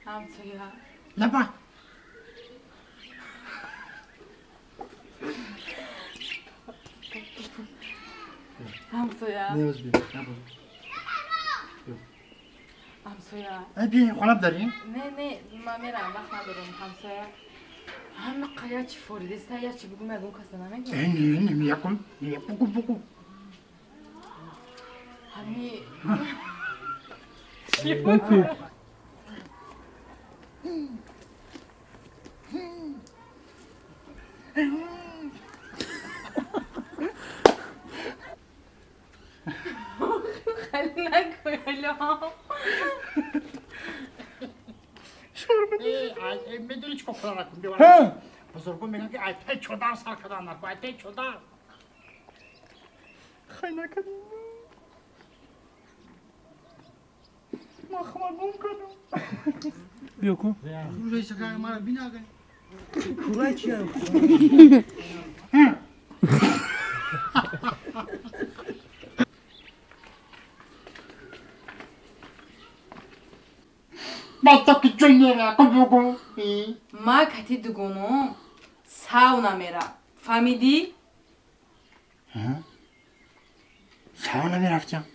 Ҳамсоя. Лаба. Ҳамсоя. Не, бия. Ҳамсоя. Бия, хонаб дарӣ? Не, не, ман мерам, вақт надорам, ҳамсоя. Ҳама я чи форидеста, я чи бугум, ягон каса намегӯ. Не, не, якум, не, бугу, бугу. Ҳами. Хеле накӯ. Медонӣ чӣ кор кунам? Накун. Бузургон мегӯянд, ки айтай чодар сар кардан наку, айтай чодар. Хай накардем. Ман хама гум кардам. Биё ку. Мара бинага. Курай чия? Матаки ҷонера кубугу. Ма кати дугоном сав намерам. Фаҳмидӣ? Сав намерафтям.